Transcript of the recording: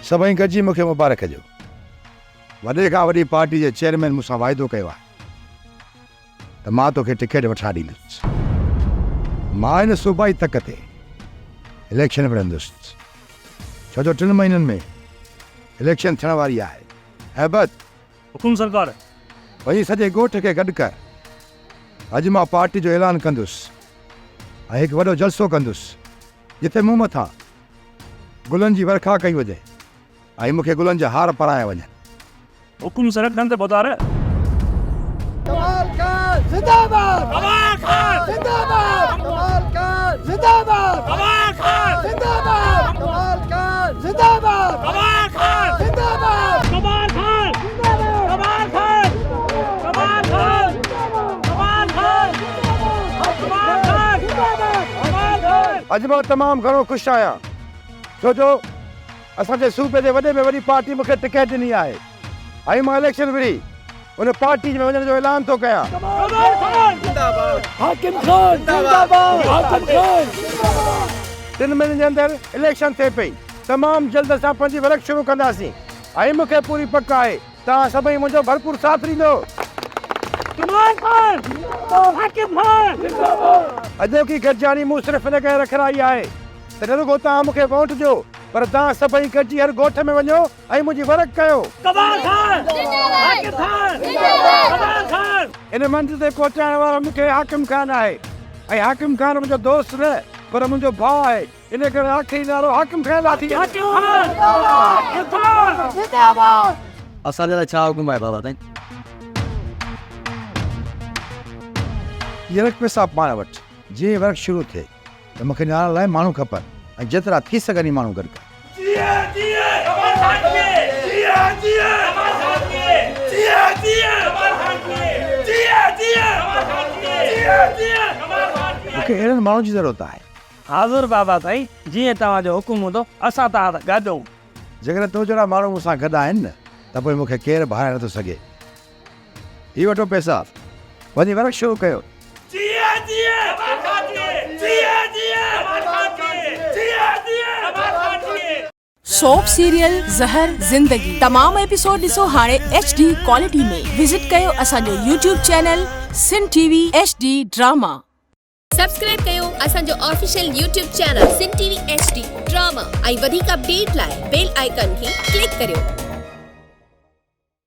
سڀئي گڏجي مون کي مبارڪ ڏيو. وڏي کان وڏي پارٽي جي چيئرمين مون سان واعدو ڪيو آهي ته مان توکي ٽڪيٽ وٺرائي ڏيندس. مان هن صوبائي تڪ تي اليڪشن وڙهندس. ڇو جو ٽن مهينن ۾ اليڪشن ٿيڻ واري آهي. هيبت! حڪم سرڪار! وڃي سڄي ڳوٺ کي گڏ ڪر. اڄ مان پارٽي جو اعلان ڪندس ۽ هڪ وڏو جلسو ڪندس جتي مون مٿان گلن جي ورکا ڪئي وڃي ۽ مون کي گلن جا هار پارايا وڃن. حڪم سر کڻ ته ٻڌار. ڪمال خان زنده باد ڪمال خان زنده باد ڪمال خان زنده باد ڪمال خان زنده باد ڪمال خان زنده باد ڪمال خان زنده باد ڪمال خان ڪمال خان ڪمال خان ڪمال خان ڪمال خان ڪمال خان. اڄ مان تمام گهڻو خوش آهيان ڇو جو اسان جي صوبي جي وڏي ۾ وڏي پارٽي مون کي ٽڪيٽ ڏني آهي ۽ مان اليڪشن وڙهي ان پارٽي ۾ وڃڻ جو اعلان ٿو ڪيان. حاڪم خان زنده باد حاڪم خان. ٽن مهينن جي اندر اليڪشن ٿئي پئي تمام جلد اسان پنهنجي ورڪ شروع ڪنداسين ۽ مون کي پوري پڪ آهي توهان سڀئي منهنجو ڀرپور ساٿ ڏيندو. اڄوڪي گڏجاڻي مون صرف ان ڪري رکرائي آهي ته نه رڳو توهان مون کي ووٽ ڏيو پر توهان سڀئي گڏجي هر ڳوٺ ۾ وڃو ۽ منهنجي ورڪ ڪيو. ان منزل تي پهچائڻ وارو مون کي حاڪم خان آهي ۽ حاڪم خان منهنجو دوست نه پر منهنجو ڀاء آهي. ان ڪري آخري نعرو حاڪم خان لاء ٿي. اسان جي لاء ڇا حڪم آهي بابا سائين؟ هي رک پئسا پاڻ وٽ، جيئن ئي ورڪ شروع ٿئي ته مون کي نعرن لاء ماڻهو کپن ۽ جيترا ٿي سگهن ئي ماڻهو گڏ ڪر. مون کي اهڙن ماڻهن جي ضرورت آهي. حاضر بابا سائين، جيئن توهان جو حڪم هوندو، اسان توهان سان گڏ هون. جيڪڏهن تو جهڙا ماڻهو مون سان گڏ آهن نه ته پوء مون کي ڪير به هارائي نٿو سگهي. هي وٺو پئسا، وڃي ورڪ شروع ڪيو. سوپ سيريل زهر زندگي تمام ايپيسوڊ ڏسو هاڻي ايڇ ڊي ڪوالٽي ۾ وزٽ ڪيو اسان جو YouTube channel Sindh T V H D drama. Subscribe ڪيو اسان جو official YouTube channel Sindh T V H D drama ۽ وڌيڪ اپڊيٽ لاء بيل آئيڪان کي ڪلڪ ڪريو.